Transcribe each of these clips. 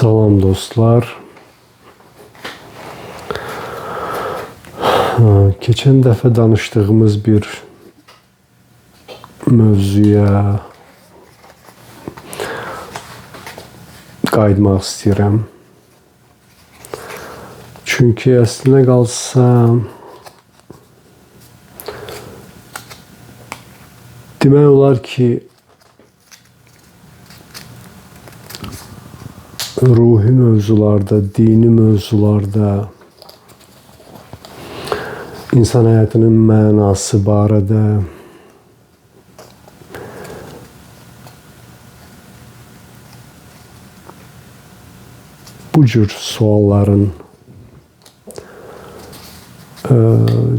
Salam dostlar. Keçən dəfə danışdığımız bir mövzuya qayıtmaq istəyirəm. Çünki əslinə qalsa demək olar ki, ruhi mövzularda, dini mövzularda, insan həyatının mənası barədə bu cür sualların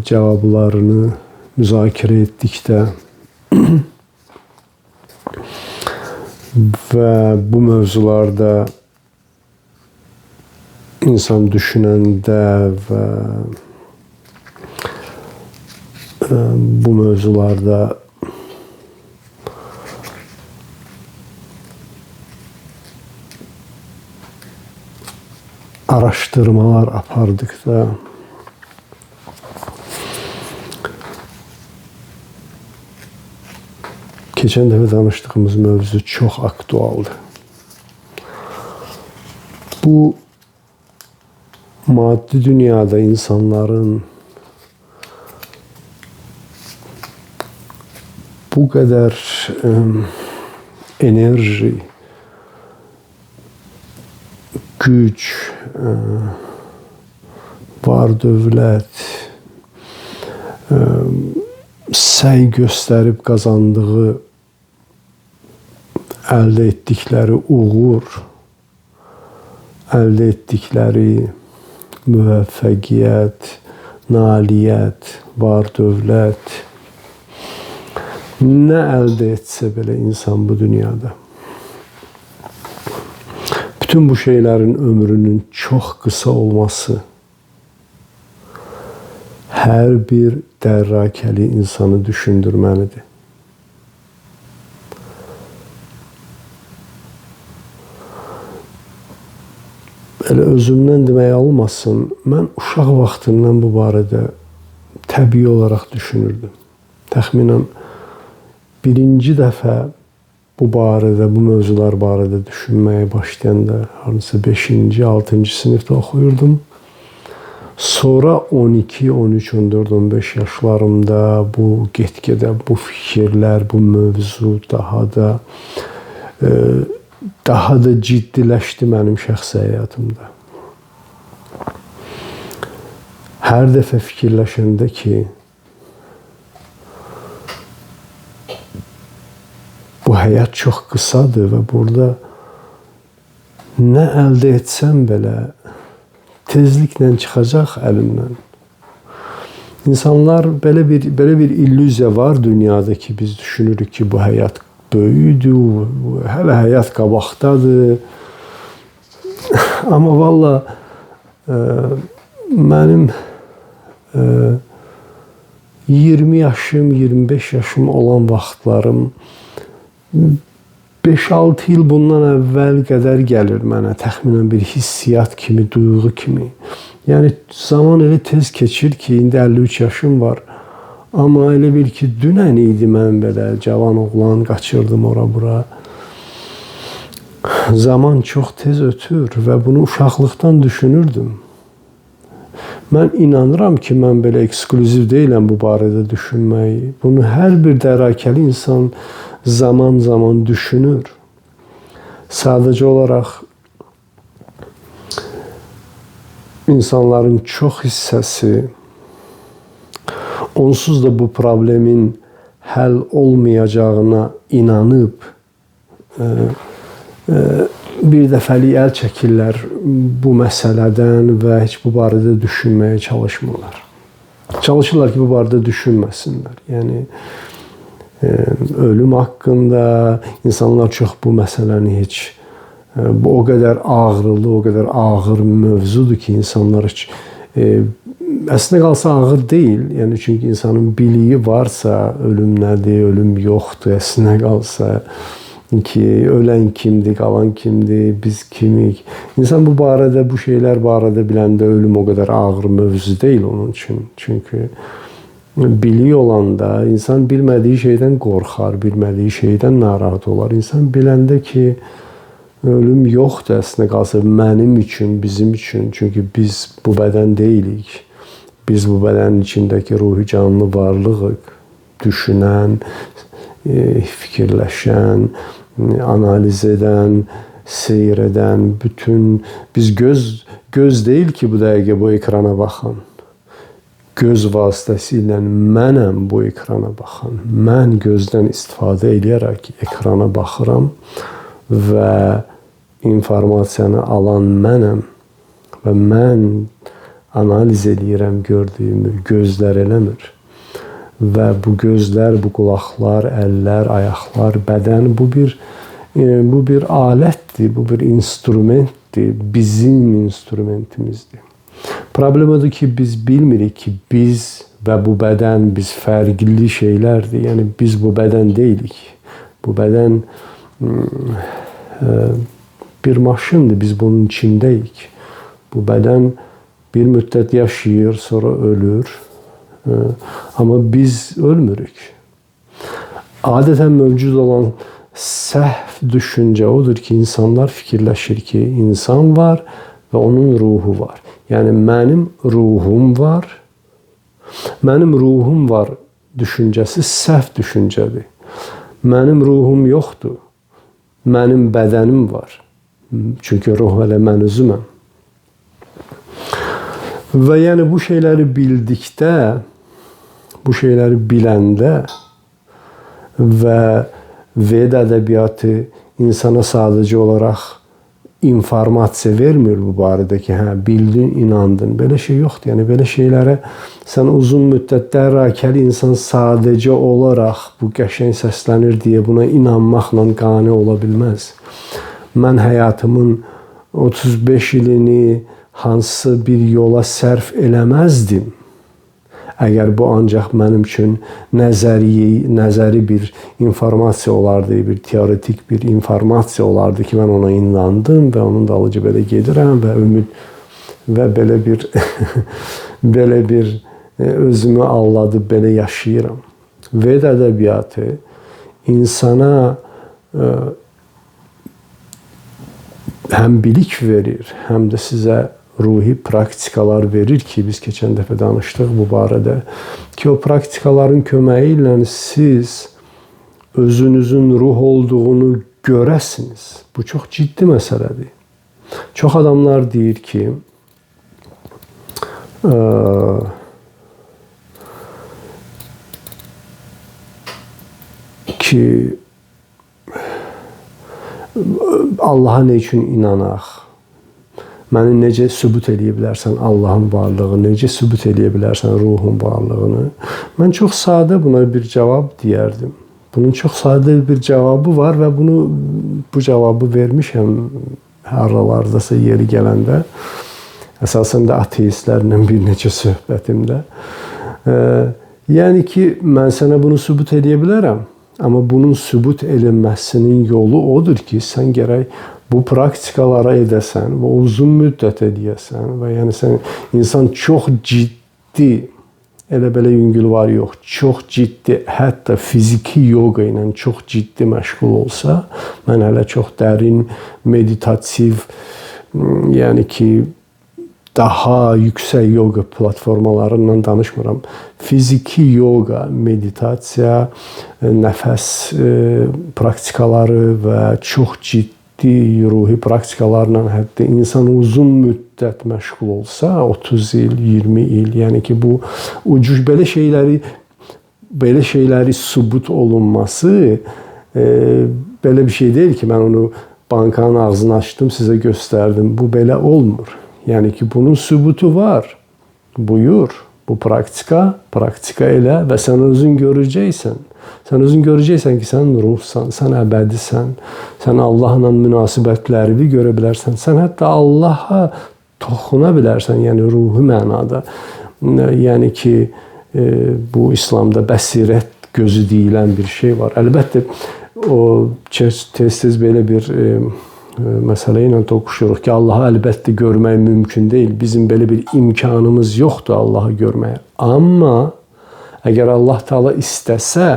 cavablarını müzakirə etdikdə və bu mövzularda insan düşünəndə və bu mövzularda araşdırmalar apardıqda keçən dəfə danışdığımız mövzu çox aktualdır. Bu maddi dünyada insanların bu qədər enerji, güc, var dövlət, səy göstərib qazandığı, əldə etdikləri uğur, əldə etdikləri müvəffəqiyyət, nailiyyət, var dövlət, nə əldə etsə belə insan bu dünyada, bütün bu şeylərin ömrünün çox qısa olması hər bir dərrakəli insanı düşündürməlidir. Elə özümdən demək olmasın, mən uşaq vaxtından bu barədə təbii olaraq düşünürdüm. Təxminən birinci dəfə bu barədə, bu mövzular barədə düşünməyə başlayanda hardasa 5-ci, 6-cı sinifdə oxuyurdum. Sonra 12, 13, 14, 15 yaşlarımda bu get-gedə bu fikirlər, bu mövzu daha da ciddiləşdi mənim şəxsi həyatımda. Hər dəfə fikirləşəndə ki, bu həyat çox qısadır və burada nə əldə etsəm belə tezliklə çıxacaq əlimdən. İnsanlar belə bir illüziya var dünyada ki, biz düşünürük ki, bu həyat böyükdür, hələ həyat qabaqdadır. Amma valla mənim 20 yaşım, 25 yaşım olan vaxtlarım 5-6 il bundan əvvəl qədər gəlir mənə təxminən bir hissiyat kimi, duyğu kimi. Yəni zaman elə tez keçir ki, indi 53 yaşım var. Amma elə bil ki, dünən idi mən belə cavan oğlan qaçırdım ora-bura. Zaman çox tez ötür və bunu uşaqlıqdan düşünürdüm. Mən inanıram ki, mən belə eksklüziv deyiləm bu barədə düşünmək. Bunu hər bir dərrakəli insan zaman-zaman düşünür. Sadəcə olaraq insanların çox hissəsi onsuz da bu problemin həll olmayacağına inanıb bir dəfəlik əl çəkirlər bu məsələdən və heç bu barədə düşünməyə çalışmırlar. Çalışırlar ki, bu barədə düşünməsinlər. Yəni ölüm haqqında insanlar çox bu məsələni heç bu o qədər ağrılı, o qədər ağır mövzudur ki, insanlar heç əslində qalsa ağır deyil. Yəni çünki insanın biliyi varsa ölüm nədir, ölüm yoxdur, əslində qalsa ki, ölən kimdir, qalan kimdir, biz kimik. İnsan bu barədə, bu şeylər barədə biləndə ölüm o qədər ağır mövzu deyil onun üçün. Çünki biliyi olanda insan bilmədiyi şeydən qorxar, bilmədiyi şeydən narahat olar. İnsan biləndə ki, ölüm yoxdur əslində qalsa mənim üçün, bizim üçün. Çünki biz bu bədən deyilik. Biz bu bədənin içindəki ruhi canlı varlığıq. Düşünən, fikirləşən, analiz edən, seyr edən, bütün biz göz deyil ki, bu dəqiqə bu ekrana baxan. Göz vasitəsilə mənəm bu ekrana baxan. Mən gözdən istifadə eləyərək ekrana baxıram və informasiyanı alan mənəm və mən analiz eləyirəm gördüyümü, gözlər eləmir. Və bu gözlər, bu qulaqlar, əllər, ayaqlar, bədən bu bir alətdir, bu bir instrumentdir, bizim instrumentimizdir. Problem odur ki, biz bilmirik ki, biz və bu bədən biz fərqli şeylərdir. Yəni biz bu bədən deyilik. Bu bədən bir maşındır, biz bunun içindəyik. Bu bədən bir müddət yaşayır, sonra ölür. Amma biz ölmürük. Adətən mövcud olan səhv düşüncə odur ki, insanlar fikirləşir ki, insan var və onun ruhu var. Yəni mənim ruhum var. Mənim ruhum var düşüncəsi səhv düşüncədir. Mənim ruhum yoxdur. Mənim bədənim var. Çünki ruh elə mən özüməm. Və yəni bu şeyləri bildikdə, bu şeyləri biləndə və Veda ədəbiyyatı insana sadəcə olaraq informasiya vermir bu barədə ki, hə, bildin, inandın. Belə şey yoxdur. Yəni belə şeylərə sən uzun müddət dərrakəli insan sadəcə olaraq bu qəşəng səslənir deyə buna inanmaqla qane ola bilməz. Mən həyatımın 35 ilini hansısa bir yola sərf eləməzdim. Əgər bu ancaq mənim üçün nəzəri bir informasiya olardı, bir teoretik bir informasiya olardı ki, mən ona inandım və onun dalıcı belə gedirəm və ümid və belə bir belə bir özümü alladıb belə yaşayıram. Veda ədəbiyyatı insana həm bilik verir, həm də sizə ruhi praktikalar verir ki, biz keçən dəfə danışdıq bu barədə ki, o praktikaların köməyi ilə siz özünüzün ruh olduğunu görəsiniz. Bu çox ciddi məsələdir. Çox adamlar deyir ki, Allaha nə üçün inanaq? Məni necə sübut eləyə bilərsən Allahın varlığını, necə sübut eləyə bilərsən ruhun varlığını? Mən çox sadə buna bir cavab deyərdim. Bunun çox sadə bir cavabı var və bu cavabı vermişəm haralardasa yeri gələndə. Əsasən də ateistlərlə bir neçə söhbətimdə. Yəni ki, mən sənə bunu sübut eləyə bilərəm. Amma bunun sübut edilməsinin yolu odur ki, sən gərək bu praktikalara edəsən və uzun müddət edəsən və yəni sən insan çox ciddi, elə belə yüngül var yox, çox ciddi, hətta fiziki yoga ilə çox ciddi məşğul olsa, mən hələ çox dərin meditativ, yəni ki, daha yüksək yoga platformalarından danışmıram. Fiziki yoga, meditasiya, nəfəs praktikaları və çox ciddi ruhi praktikalarla hətta insan uzun müddət məşğul olsa, 30 il, 20 il, yəni ki, bu ucuz belə şeyləri sübut olunması belə bir şey deyil ki, mən onu bankanın ağzını açdım, sizə göstərdim. Bu belə olmur. Yəni ki, bunun sübutu var. Buyur, bu praktika elə və sən özün görəcəksən. Sən özün görəcəksən ki, sən ruhsan, sən əbədisən, sən Allahla münasibətlərini görə bilərsən, sən hətta Allaha toxuna bilərsən, yəni ruhi mənada. Yəni ki, bu İslamda bəsirət gözü deyilən bir şey var. Əlbəttə, O tez-tez belə bir məsələ ilə toqquşuruq ki, Allahı əlbəttə görmək mümkün deyil. Bizim belə bir imkanımız yoxdur Allahı görməyə. Amma əgər Allah Teala istəsə,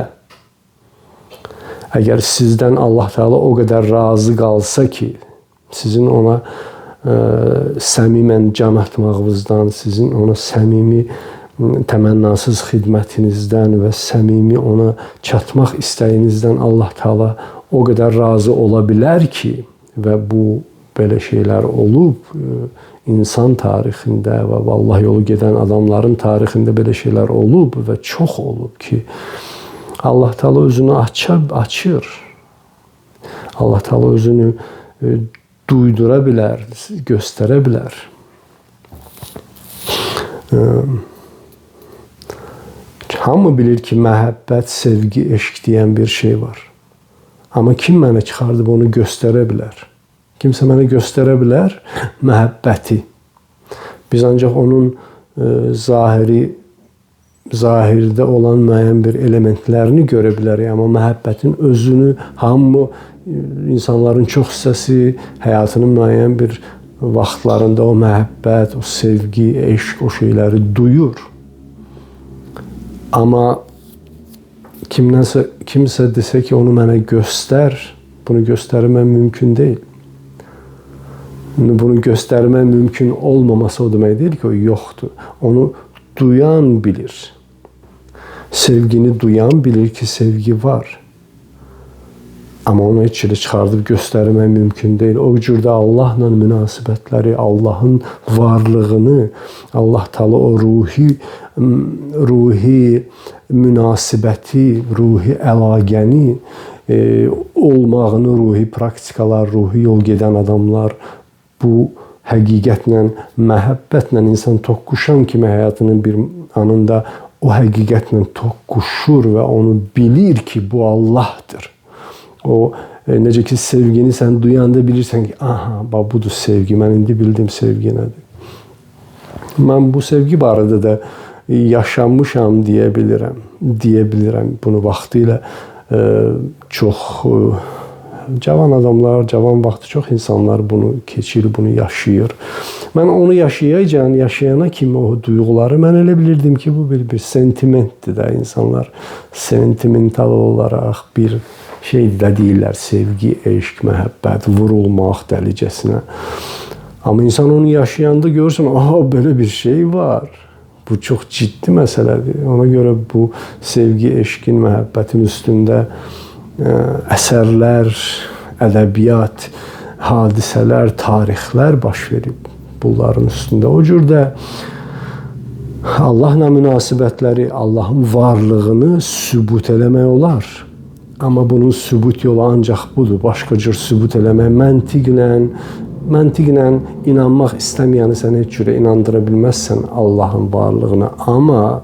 əgər sizdən Allah Teala o qədər razı qalsa ki, sizin ona səmimən can atmağınızdan, sizin ona səmimi təmənnasız xidmətinizdən və səmimi ona çatmaq istəyinizdən Allah Teala o qədər razı ola bilər ki, və bu belə şeylər olub insan tarixində və Allah yolu gedən adamların tarixində belə şeylər olub və çox olub ki, Allah Teala özünü açır. Allah Teala özünü duydura bilər, göstərə bilər. Hamı bilir ki, məhəbbət, sevgi, eşq deyən bir şey var. Amma kim mənə çıxardıb onu göstərə bilər? Kimsə mənə göstərə bilər məhəbbəti. Biz ancaq onun zahirdə olan müəyyən bir elementlərini görə bilərik. Amma məhəbbətin özünü hamı, insanların çox hissəsi həyatının müəyyən bir vaxtlarında o məhəbbət, o sevgi, eşq, o şeyləri duyur. Amma kimsə desə ki, onu mənə göstər, bunu göstərmək mümkün deyil. Bunu göstərmək mümkün olmaması o demək deyil ki, o yoxdur. Onu duyan bilir. Sevgini duyan bilir ki, sevgi var. Amma onu heç yerə çıxardıb göstərmək mümkün deyil. O cürdə Allahla münasibətləri, Allahın varlığını, Allah Teala o ruhi münasibəti, ruhi əlaqəni olmağını, ruhi praktikalar, ruhi yol gedən adamlar bu həqiqətlə, məhəbbətlə insan toqquşan kimi həyatının bir anında o həqiqətlə toqquşur və onu bilir ki, bu Allahdır. O, necə ki, sevgini sən duyanda bilirsən ki, aha, bax, budur sevgi, mən indi bildim sevgi nədir. Mən bu sevgi barədə də yaşamışam deyə bilirəm. Bunu vaxtilə çox cavan adamlar, cavan vaxtı çox insanlar bunu keçir, bunu yaşayır. Mən onu yaşayana kimi o duyğuları mən elə bilirdim ki, bu bir sentimentdir də. İnsanlar sentimental olaraq bir şey də deyirlər, sevgi, eşq, məhəbbət, vurulmaq dəlicəsinə. Amma insan onu yaşayanda görürsən, aha, belə bir şey var. Bu çox ciddi məsələdir. Ona görə bu sevgi, eşqin, məhəbbətin üstündə əsərlər, ədəbiyyat, hadisələr, tarixlər baş verib bunların üstündə. O cür də Allahla münasibətləri, Allahın varlığını sübut eləmək olar. Amma bunun sübut yolu ancaq budur. Başqa cür sübut eləmək, məntiqlə inanmaq istəməyəni sən heç cürə inandıra bilməzsən Allahın varlığına. Amma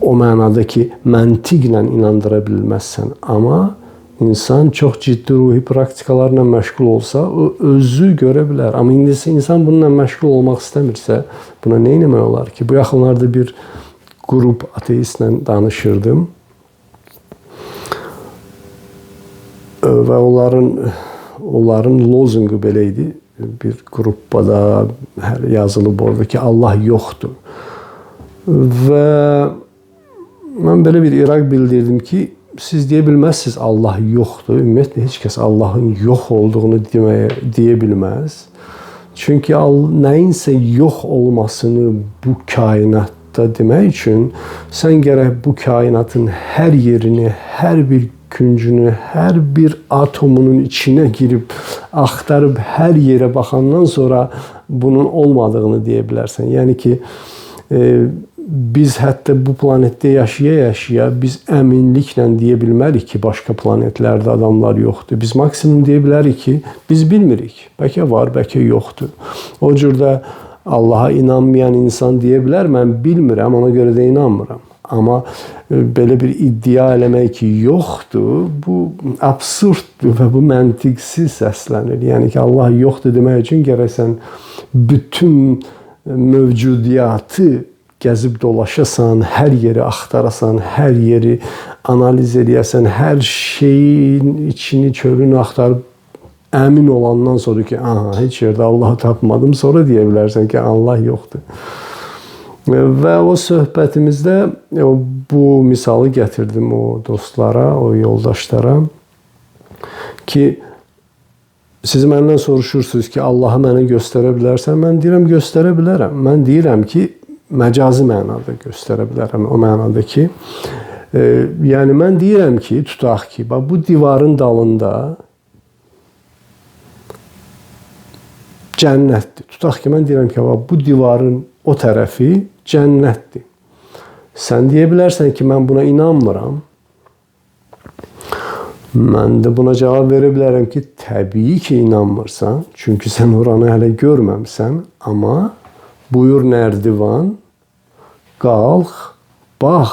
o mənada ki, məntiqlə inandıra bilməzsən. Amma insan çox ciddi ruhi praktikalarla məşğul olsa, o özü görə bilər. Amma indi insan bununla məşğul olmaq istəmirsə, buna nə etmək olar ki? Bu yaxınlarda bir qrup ateistlə danışırdım. Və onların lozungu belə idi. Bir qrupda yazılıb orada ki, Allah yoxdur. Və mən belə bir iraq bildirdim ki, siz deyə bilməzsiniz Allah yoxdur. Ümumiyyətlə, heç kəs Allahın yox olduğunu deyə bilməz. Çünki nəyinsə yox olmasını bu kainatda demək üçün sən gərək bu kainatın hər yerini, hər bir küncünü, hər bir atomunun içinə girib, axtarıb hər yerə baxandan sonra bunun olmadığını deyə bilərsən. Yəni ki, biz hətta bu planetdə yaşaya-yaşaya biz əminliklə deyə bilmərik ki, başqa planetlərdə adamlar yoxdur. Biz maksimum deyə bilərik ki, biz bilmirik. Bəlkə var, bəlkə yoxdur. O cür də Allaha inanmayan insan deyə bilər, mən bilmirəm, ona görə də inanmıram. Amma belə bir iddia eləmək ki, yoxdur, bu absurddur və bu məntiqsiz səslənir. Yəni ki, Allah yoxdur demək üçün gərək sən bütün mövcudiyyatı gəzib dolaşasan, hər yeri axtarasan, hər yeri analiz eləyəsən, hər şeyin içini, çölünü axtarıb əmin olandan sonra ki, aha, heç yerdə Allahı tapmadım, sonra deyə bilərsən ki, Allah yoxdur. Və o söhbətimizdə bu misalı gətirdim o dostlara, o yoldaşlara ki, siz məndən soruşursunuz ki, Allahı mənə göstərə bilərsən? Mən deyirəm, göstərə bilərəm. Mən deyirəm ki, məcazi mənada göstərə bilərəm. O mənada ki, yəni mən deyirəm ki, tutaq ki, bax bu divarın dalında cənnətdir. Tutaq ki, mən deyirəm ki, bax bu divarın o tərəfi cənnətdir. Sən deyə bilərsən ki, mən buna inanmıram. Mən də buna cavab verə bilərəm ki, təbii ki, inanmırsan. Çünki sən oranı hələ görməmsən. Amma buyur nərdivan, qalx, bax.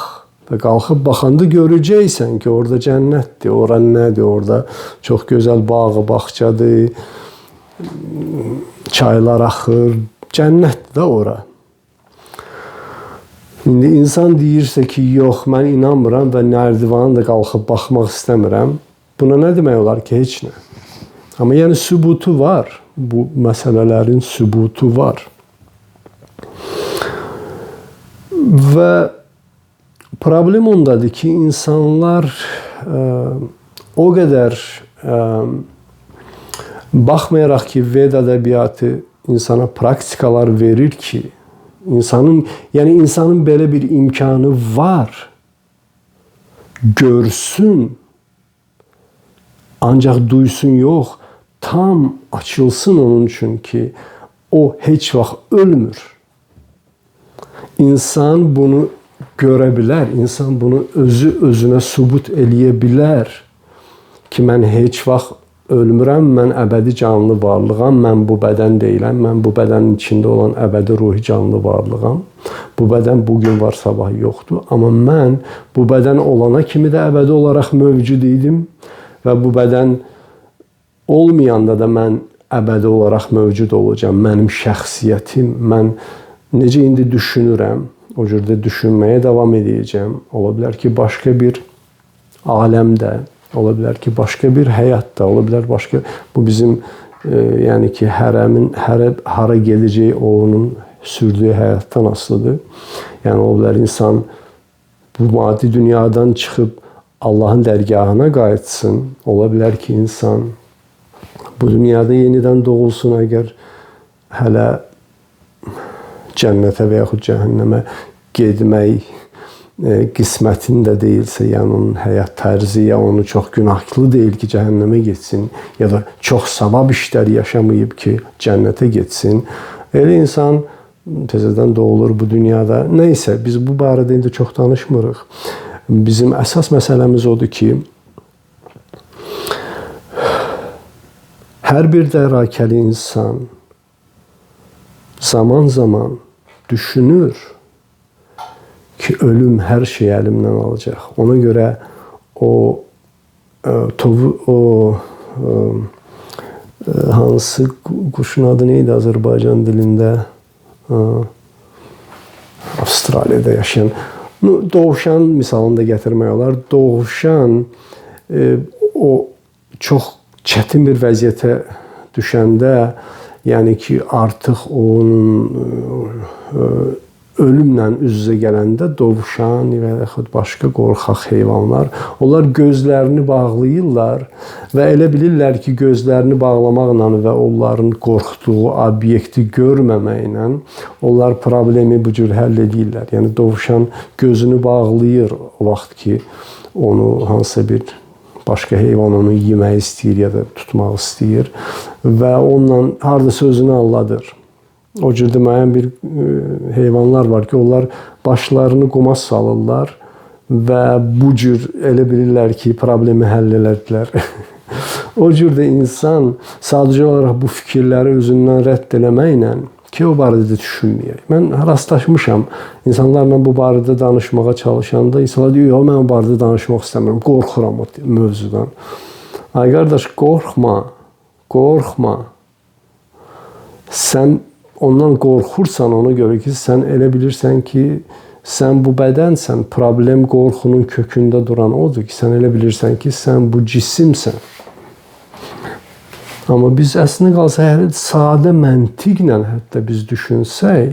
Və qalxıb baxanda görəcəksən ki, orada cənnətdir, ora nədir, orada çox gözəl bağı, bağçadır, çaylar axır, cənnətdir də ora. İndi insan deyirsə ki, yox, mən inanmıram və nərdivanı da qalxıb baxmaq istəmirəm. Buna nə demək olar ki, heç nə. Amma yəni sübutu var. Bu məsələlərin sübutu var. Və problem ondadır ki, insanlar o qədər baxmayaraq ki, Veda ədəbiyyatı insana praktikalar verir ki, insanın belə bir imkanı var, görsün, ancaq duysun yox, tam açılsın onun üçün ki, o heç vaxt ölmür. İnsan bunu görə bilər, insan bunu özü özünə sübut eləyə bilər ki, mən heç vaxt ölmürəm, mən əbədi canlı varlığam, mən bu bədən deyiləm, mən bu bədənin içində olan əbədi ruhi canlı varlığam. Bu bədən bugün var, sabah yoxdur. Amma mən bu bədən olana kimi də əbədi olaraq mövcud idim və bu bədən olmayanda da mən əbədi olaraq mövcud olacağam. Mənim şəxsiyyətim, mən necə indi düşünürəm, o cür də düşünməyə davam edəcəyəm. Ola bilər ki, başqa bir aləmdə, ola bilər ki, başqa bir həyatda, ola bilər başqa, bu bizim, yəni ki, hərəmin, hara gedəcəyi onun sürdüyü həyatdan asılıdır. Yəni, ola bilər insan bu maddi dünyadan çıxıb Allahın dərgahına qayıtsın. Ola bilər ki, insan bu dünyada yenidən doğulsun, əgər hələ cənnətə və yaxud cəhənnəmə getmək qismətində deyilsə, yəni onun həyat tərzi ya onu çox günahlı deyil ki, cəhənnəmə getsin, ya da çox savab işlər yaşamayıb ki, cənnətə getsin. Elə insan təzədən doğulur bu dünyada. Neysə, biz bu barədə indi çox danışmırıq. Bizim əsas məsələmiz odur ki, hər bir dərakəli insan zaman-zaman düşünür ki, ölüm hər şeyi əlimdən alacaq. Ona görə o hansı quşun adı neydi Azərbaycan dilində? Avstraliyada yaşayan. Dovşan misalını da gətirmək olar. Dovşan o çox çətin bir vəziyyətə düşəndə, yəni ki, artıq onun ölümlə üz-üzə gələndə dovşan və yaxud başqa qorxaq heyvanlar, onlar gözlərini bağlayırlar və elə bilirlər ki, gözlərini bağlamaqla və onların qorxduğu obyekti görməməklə onlar problemi bu cür həll edirlər. Yəni dovşan gözünü bağlayır o vaxt ki, onu hansısa bir başqa heyvan onu yemək istəyir ya da tutmaq istəyir və onunla hardasa özünü aldadır. O cür də müəyyən bir heyvanlar var ki, onlar başlarını quma salırlar və bu cür elə bilirlər ki, problemi həll elədilər. O cür də insan sadəcə olaraq bu fikirləri özündən rədd eləməklə ki, o barədə də düşünməyək. Mən rastlaşmışam, insanlarla bu barədə danışmağa çalışanda insanlar deyir, yox, mən o barədə danışmaq istəmirəm, qorxuram o mövzudan. Ay qardaş, qorxma, qorxma. Sən Ondan qorxursan ona görə ki, sən elə bilirsən ki, sən bu bədənsən, problem qorxunun kökündə duran odur ki, sən elə bilirsən ki, sən bu cisimsən. Amma biz əslində qalsa hələ sadə məntiqlə hətta biz düşünsək,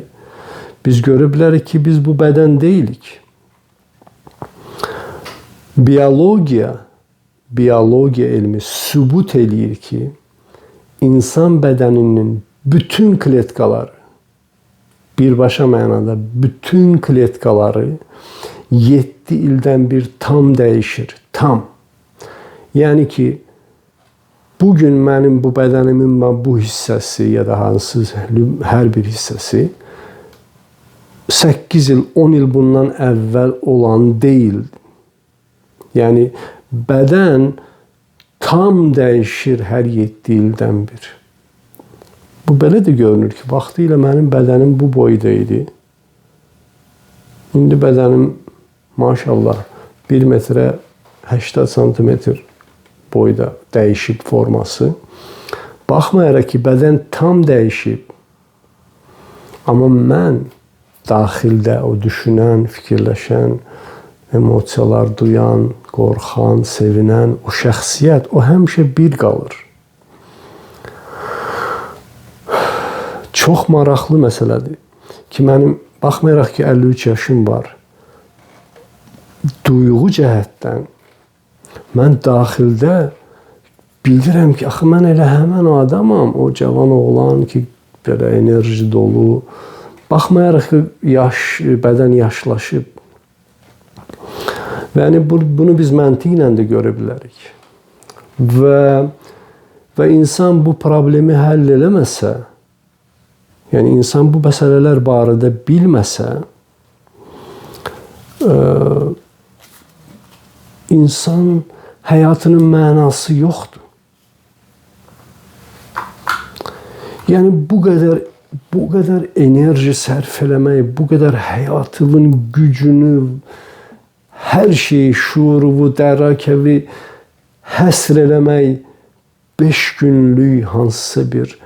biz görə bilərik ki, biz bu bədən deyilik. Biologiya elmi sübut eləyir ki, insan bədəninin bütün kletkaları, birbaşa mənada bütün kletkaları 7 ildən bir tam dəyişir. Tam. Yəni ki, bugün mənim bu bədənimin bu hissəsi ya da hansı hər bir hissəsi 8 il, 10 il bundan əvvəl olan deyil. Yəni bədən tam dəyişir hər 7 ildən bir. Bu belə də görünür ki, vaxtilə mənim bədənim bu boyda idi. İndi bədənim maşallah 1 metrə 80 santimetr boyda dəyişib forması. Baxmayaraq ki, bədən tam dəyişib, amma mən daxildə o düşünən, fikirləşən, emosiyalar duyan, qorxan, sevinən o şəxsiyyət, o həmişə bir qalır. Çox maraqlı məsələdir ki, mənim baxmayaraq ki, 53 yaşım var, duyğu cəhətdən mən daxildə bilirəm ki, axı mən elə həmən adamam, o cavan oğlan ki, belə enerji dolu, baxmayaraq ki, yaş, bədən yaşlaşıb. Və yəni bunu biz məntiqlə də görə bilərik. Və insan bu problemi həll eləməsə, yəni insan bu məsələlər barədə bilməsə, insan həyatının mənası yoxdur. Yəni bu qədər enerji sərf eləmək, bu qədər həyatının gücünü, hər şeyi, şuuru, dərakəvi həsr eləmək 5 günlük hansısa bir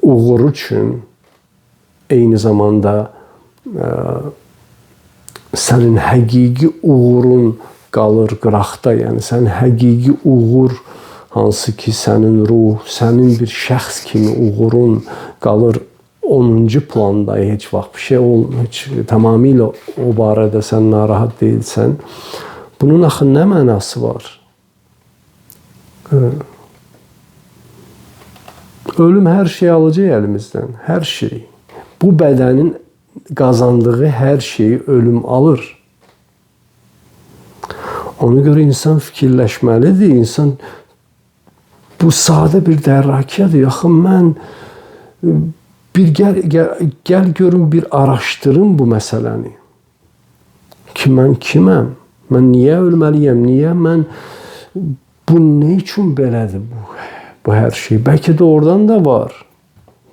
uğur üçün eyni zamanda sənin həqiqi uğurun qalır qıraqda. Yəni sənin həqiqi uğur hansı ki sənin ruh, sənin bir şəxs kimi uğurun qalır 10-cu planda, heç vaxt bir şey olmur, heç tamamilə o barədə sən narahat deyilsən. Bunun axı nə mənası var? Ölüm hər şeyi alacaq əlimizdən, hər şey. Bu bədənin qazandığı hər şeyi ölüm alır. Ona görə insan fikirləşməlidir. İnsan bu sadə bir dərrakədir. Axı mən bir gəl görün, bir araşdırın bu məsələni. Ki mən kiməm? Mən niyə ölməliyəm? Niyə mən bu nə üçün belədir bu hər şey? Bəlkə də oradan da var.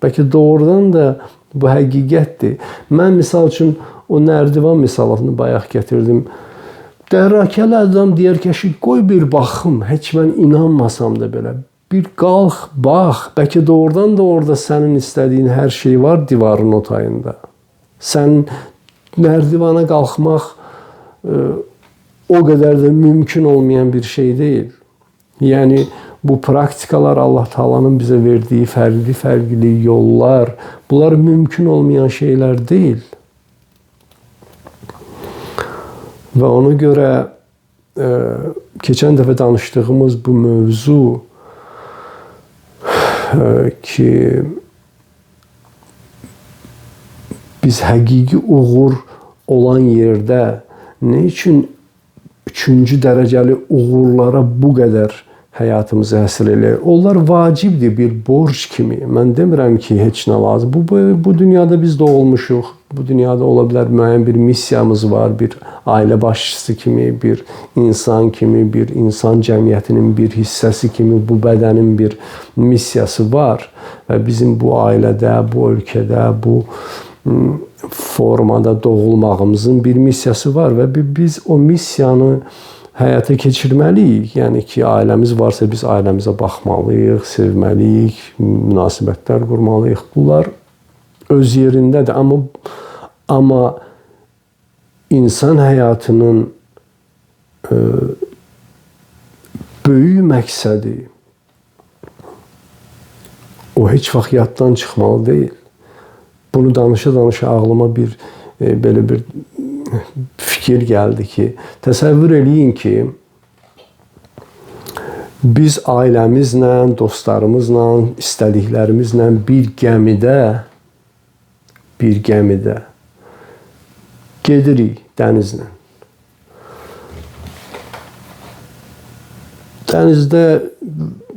Bəlkə doğrudan da bu həqiqətdir. Mən misal üçün o nərdivan misalını bayaq gətirdim. Dərrakəli adam deyər ki, qoy bir baxım, heç mən inanmasam da belə. Bir qalx, bax, bəlkə doğrudan da orada sənin istədiyin hər şey var divarın o tayında. Sən nərdivana qalxmaq o qədər də mümkün olmayan bir şey deyil. Yəni bu praktikalar, Allah Taala'nın bizə verdiyi fərqli-fərqli yollar, bunlar mümkün olmayan şeylər deyil. Və ona görə keçən dəfə danışdığımız bu mövzu ki, biz həqiqi uğur olan yerdə nə üçün 3-cü dərəcəli uğurlara bu qədər həyatımızı həsr eləyir? Onlar vacibdir, bir borc kimi. Mən demirəm ki, heç nə lazım. Bu dünyada biz doğulmuşuq. Bu dünyada ola bilər müəyyən bir missiyamız var, bir ailə başçısı kimi, bir insan kimi, bir insan cəmiyyətinin bir hissəsi kimi bu bədənin bir missiyası var. Və bizim bu ailədə, bu ölkədə, bu formada doğulmağımızın bir missiyası var və biz o missiyanı həyata keçirməliyik. Yəni ki, ailəmiz varsa biz ailəmizə baxmalıyıq, sevməliyik, münasibətlər qurmalıyıq. Bunlar Öz yerindədir, amma insan həyatının böyük məqsədi o heç vaxt yaddan çıxmalı deyil. Bunu danışa-danışa ağlıma bir belə bir fikir gəldi ki, təsəvvür eləyin ki, biz ailəmizlə, dostlarımızla, istədiklərimizlə bir gəmidə gedirik dənizlə. Dənizdə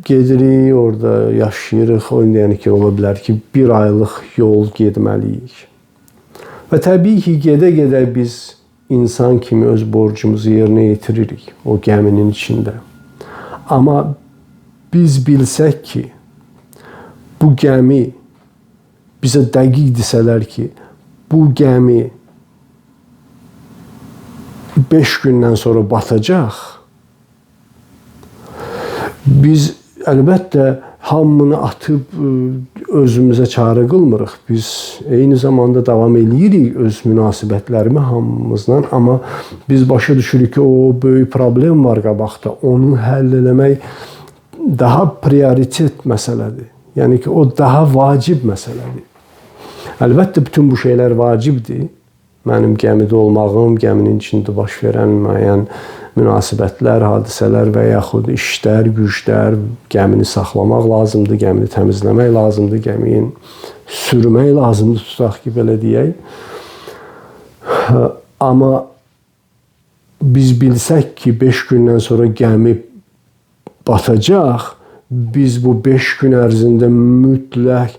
gedirik, orada yaşayırıq. O yəni ki, ola bilər ki, bir aylıq yol getməliyik. Və təbii ki, gedə-gedə biz insan kimi öz borcumuzu yerinə yetiririk o gəminin içində. Amma biz bilsək ki, bu gəmi bizə dəqiq desələr ki, bu gəmi 5 gündən sonra batacaq, biz əlbəttə hamını atıb özümüzə çarə qılmırıq. Biz eyni zamanda davam eləyirik öz münasibətlərimi hamımızla, amma biz başa düşürük ki, o böyük problem var qabaqda. Onu həll eləmək daha prioritet məsələdir. Yəni ki, o daha vacib məsələdir. Əlbəttə, bütün bu şeylər vacibdir. Mənim gəmidə olmağım, gəminin içində baş verən müəyyən münasibətlər, hadisələr və yaxud işlər, güclər, gəmini saxlamaq lazımdır, gəmini təmizləmək lazımdır, gəmini sürmək lazımdır, tutaq ki, belə deyək. Amma biz bilsək ki, 5 gündən sonra gəmi batacaq, biz bu 5 gün ərzində mütləq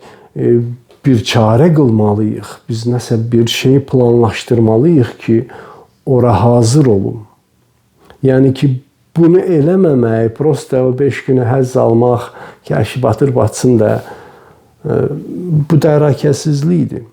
bir çarə qılmalıyıq. Biz nəsə bir şey planlaşdırmalıyıq ki, ora hazır olum. Yəni ki, bunu eləməmək, prosta o 5 günə həzz almaq, ki, əşi batır batsın da, bu dərakəsizlikdir.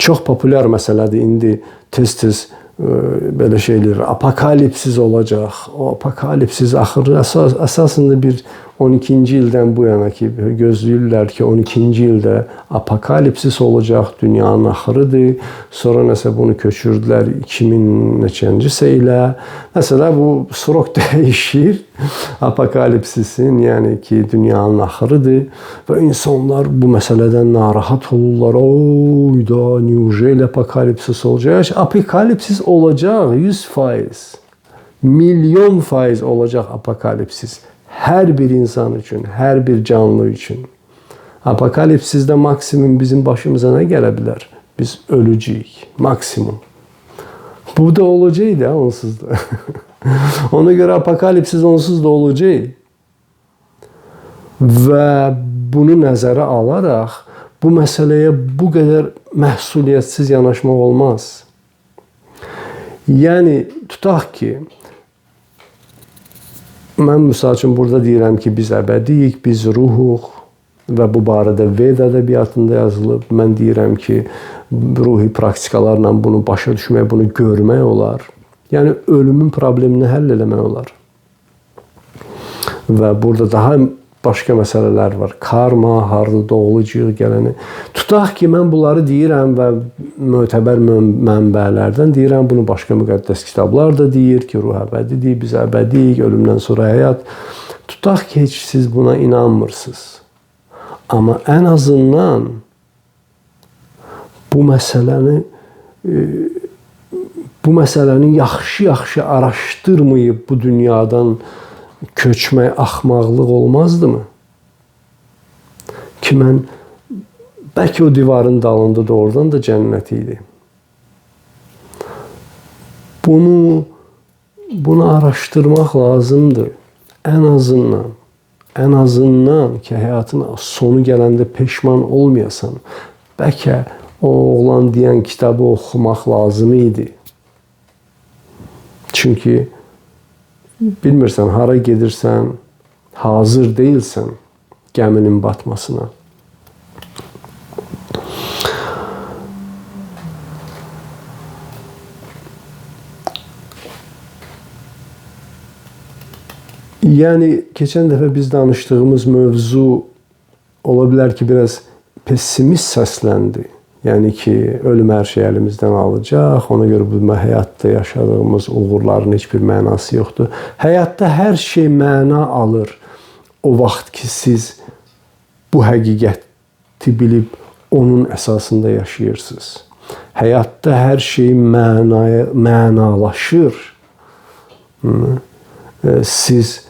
Çox populyar məsələdir. İndi tez-tez belə şeylər, apokalipsiz olacaq. O apokalipsiz axır əsasında bir 12-ci ildən bu yana ki, gözləyirlər ki, 12-ci ildə apokalipsis olacaq, dünyanın axırıdır. Sonra nəsə bunu köçürdülər 2000 neçənci ilə. Məsələ bu srok dəyişir apokalipsisin, yəni ki, dünyanın axırıdır və insanlar bu məsələdən narahat olurlar. Oy da, neujeli apokalipsis olacaq? Apokalipsis olacaq 100%. 1.000.000% olacaq apokalipsis. Hər bir insan üçün, hər bir canlı üçün. Apokalipsisdə maksimum bizim başımıza nə gələ bilər? Biz ölücüyük. Maksimum. Bu da olacaq da onsuz da. Ona görə apokalipsis onsuz da olacaq. Və bunu nəzərə alaraq bu məsələyə bu qədər məsuliyyətsiz yanaşmaq olmaz. Yəni, tutaq ki, mən misal üçün burada deyirəm ki, biz əbədiyik, biz ruhuq və bu barədə Veda ədəbiyyatında yazılıb. Mən deyirəm ki, ruhi praktikalarla bunu başa düşmək, bunu görmək olar. Yəni, ölümün problemini həll eləmək olar. Və burada daha başqa məsələlər var. Karma, harda doğulucuq gələni. Tutaq ki, mən bunları deyirəm və mötəbər mənbələrdən deyirəm. Bunu başqa müqəddəs kitablar da deyir ki, ruh əbədidir, biz əbədiyik, ölümdən sonra həyat. Tutaq ki, heç siz buna inanmırsınız. Amma ən azından bu məsələni yaxşı-yaxşı araşdırmayıb bu dünyadan köçmək axmaqlıq olmazdımı? Ki mən bəlkə o divarın dalında doğrudan da cənnət idi. Bunu araşdırmaq lazımdır. Ən azından ki, həyatın sonu gələndə peşman olmayasan, bəlkə o oğlan deyən kitabı oxumaq lazım idi. Çünki bilmirsən, hara gedirsən, hazır deyilsən gəminin batmasına. Yəni, keçən dəfə biz danışdığımız mövzu ola bilər ki, biraz pessimist səsləndi. Yəni ki, ölüm hər şeyi əlimizdən alacaq, ona görə bu həyatda yaşadığımız uğurların heç bir mənası yoxdur. Həyatda hər şey məna alır o vaxt ki, siz bu həqiqəti bilib onun əsasında yaşayırsınız. Həyatda hər şey mənalaşır. Siz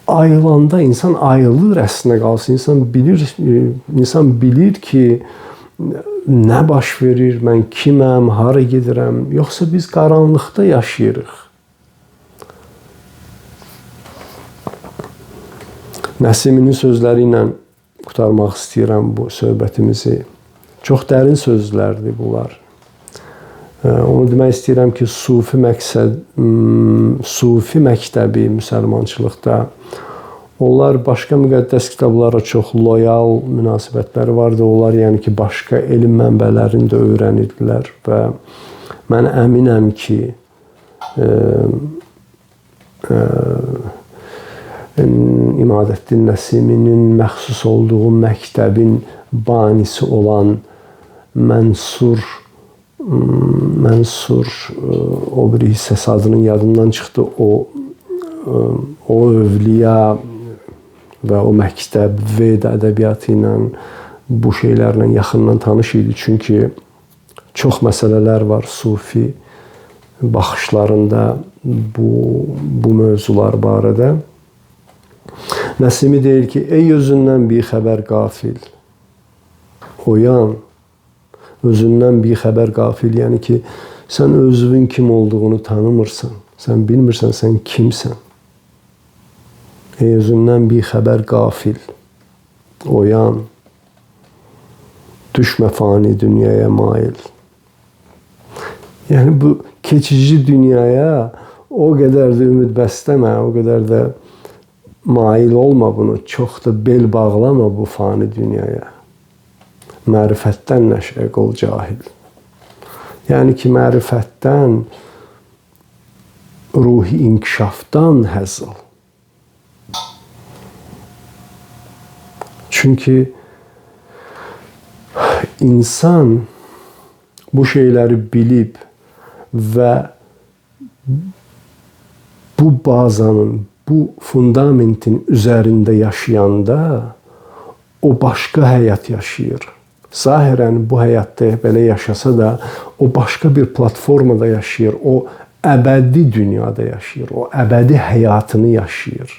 ayılanda insan ayılır əslinə qalsın. İnsan bilir ki, nə baş verir, mən kiməm, hara gedirəm. Yoxsa biz qaranlıqda yaşayırıq. Nəsiminin sözləri ilə qurtarmaq istəyirəm bu söhbətimizi. Çox dərin sözlərdir bunlar. Onu demək istəyirəm ki, sufi məktəbi müsəlmançılıqda onlar başqa müqəddəs kitablara çox loyal münasibətləri vardı. Onlar yəni ki, başqa elm mənbələrini də öyrənirdilər və mən əminəm ki, İmadəddin Nəsiminin məxsus olduğu məktəbin banisi olan Mənsur o bir hissəsi adının yadımdan çıxdı. O övliya və o məktəb Veda ədəbiyyatı ilə bu şeylərlə yaxından tanış idi. Çünki çox məsələlər var sufi baxışlarında bu mövzular barədə. Nəsimi deyir ki, ey özündən bir xəbər qafil, oyan, özündən bir xəbər qafil, yəni ki, sən özünün kim olduğunu tanımırsan, sən bilmirsən, sən kimsən. Ey özündən bir xəbər qafil, oyan, düşmə fani dünyaya mail. Yəni bu keçici dünyaya o qədər də ümid bəsləmə, o qədər də mail olma bunu, çox da bel bağlama bu fani dünyaya. Mərifətdən nəşə qol cahil. Yəni ki, mərifətdən, ruhi inkişafdan həzz al. Çünki insan bu şeyləri bilib və bu bazanın, bu fundamentin üzərində yaşayanda o başqa həyat yaşayır. Zahirən bu həyatda belə yaşasa da o başqa bir platformada yaşayır. O əbədi dünyada yaşayır. O əbədi həyatını yaşayır.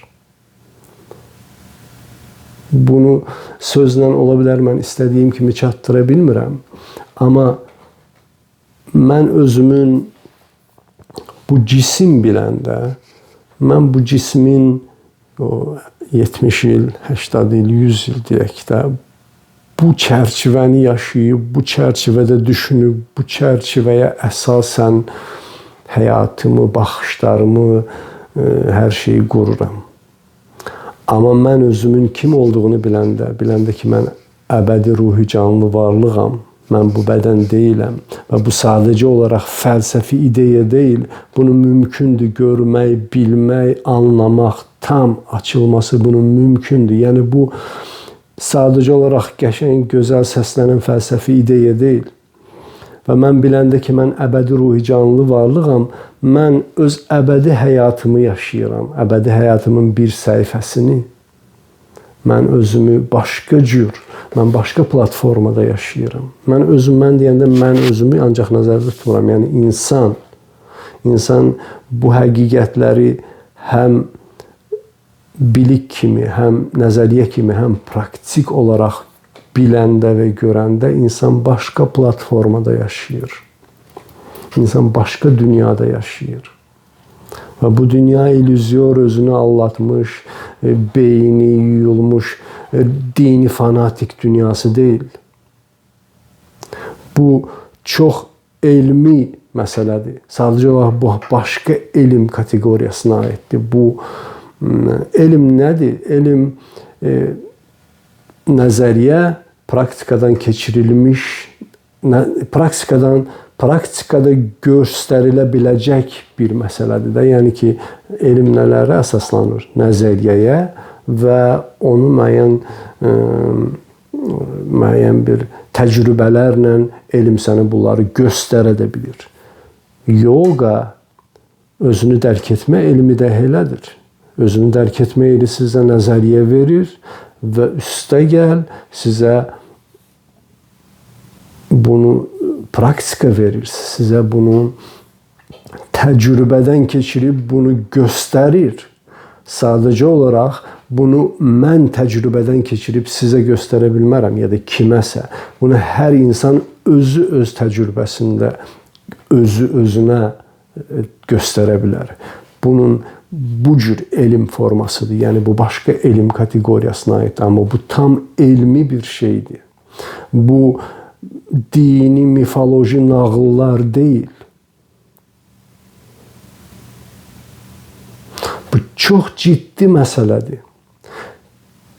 Bunu sözlə ola bilər mən istədiyim kimi çatdıra bilmirəm. Amma mən özümün bu cisim biləndə, mən bu cismin o 70 il, 80 il, 100 il deyək də bu çərçivəni yaşayıb, bu çərçivədə düşünüb, bu çərçivəyə əsasən həyatımı, baxışlarımı, hər şeyi qururam. Amma mən özümün kim olduğunu biləndə ki, mən əbədi ruhi canlı varlığam, mən bu bədən deyiləm və bu sadəcə olaraq fəlsəfi ideya deyil, bunu mümkündür görmək, bilmək, anlamaq, tam açılması bunun mümkündür. Yəni bu sadəcə olaraq qəşəng, gözəl səslənən fəlsəfi ideya deyil. Və mən biləndə ki, mən əbədi ruhi canlı varlığam, mən öz əbədi həyatımı yaşayıram, əbədi həyatımın bir səhifəsini. Mən özümü başqa cür, mən başqa platformada yaşayıram. Mən özüm, mən deyəndə mən özümü ancaq nəzərdə tuturam. Yəni insan bu həqiqətləri həm bilik kimi, həm nəzəriyyə kimi, həm praktik olaraq biləndə və görəndə insan başqa platformada yaşayır. İnsan başqa dünyada yaşayır. Və bu dünya illüzyor, özünü aldatmış, beyni yuyulmuş, dini fanatik dünyası deyil. Bu çox elmi məsələdir. Sadəcə olaraq bu başqa elm kateqoriyasına aiddir. Bu elm nədir? Elm nəzəriyyə, praktikadan keçirilmiş, praktikada göstərilə biləcək bir məsələdir də. Yəni ki, elm nələrə əsaslanır? Nəzəriyyəyə və onu müəyyən bir təcrübələrlə elm sənə bunları göstərə də bilir. Yoga özünü dərk etmə elmi də elədir. Özünü dərk etmə elmi sizə nəzəriyyə verir və üstəgəl sizə bunu praktika verir. Sizə bunu təcrübədən keçirib bunu göstərir. Sadəcə olaraq bunu mən təcrübədən keçirib sizə göstərə bilmərəm ya da kiməsə. Bunu hər insan özü öz təcrübəsində özü özünə göstərə bilər. Bunun bu cür elm formasıdır. Yəni bu başqa elm kateqoriyasına aiddir, amma bu tam elmi bir şeydir. Bu dini, mifoloji nağıllar deyil. Bu çox ciddi məsələdir.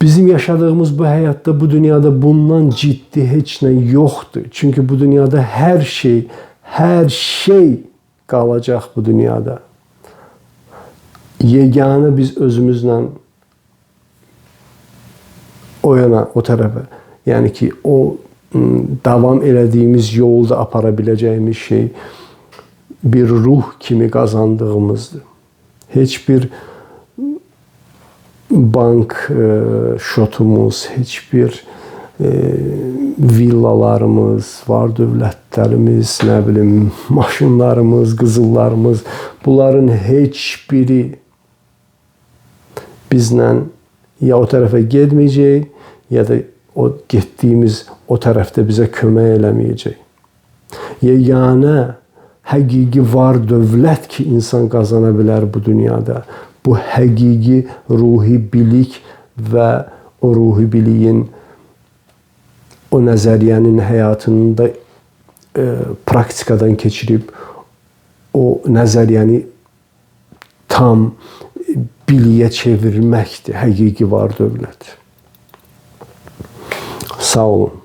Bizim yaşadığımız bu həyatda, bu dünyada bundan ciddi heç nə yoxdur. Çünki bu dünyada hər şey qalacaq bu dünyada. Yeganə biz özümüzlə o yana, o tərəfə, yəni ki, o davam elədiyimiz yolda apara biləcəyimiz şey bir ruh kimi qazandığımızdır. Heç bir bank şotumuz, heç bir villalarımız, var dövlətlərimiz, nə bilim, maşınlarımız, qızıllarımız, bunların heç biri bizlə ya o tərəfə getməyəcək, ya da o getdiyimiz o tərəfdə bizə kömək eləməyəcək. Yeganə həqiqi var dövlət ki, insan qazana bilər bu dünyada, bu həqiqi ruhi bilik və o ruhi biliyin, o nəzəriyyənin həyatında praktikadan keçirib o nəzəriyyəni tam biliyə çevirməkdir, həqiqi var dövlət. Sağ olun.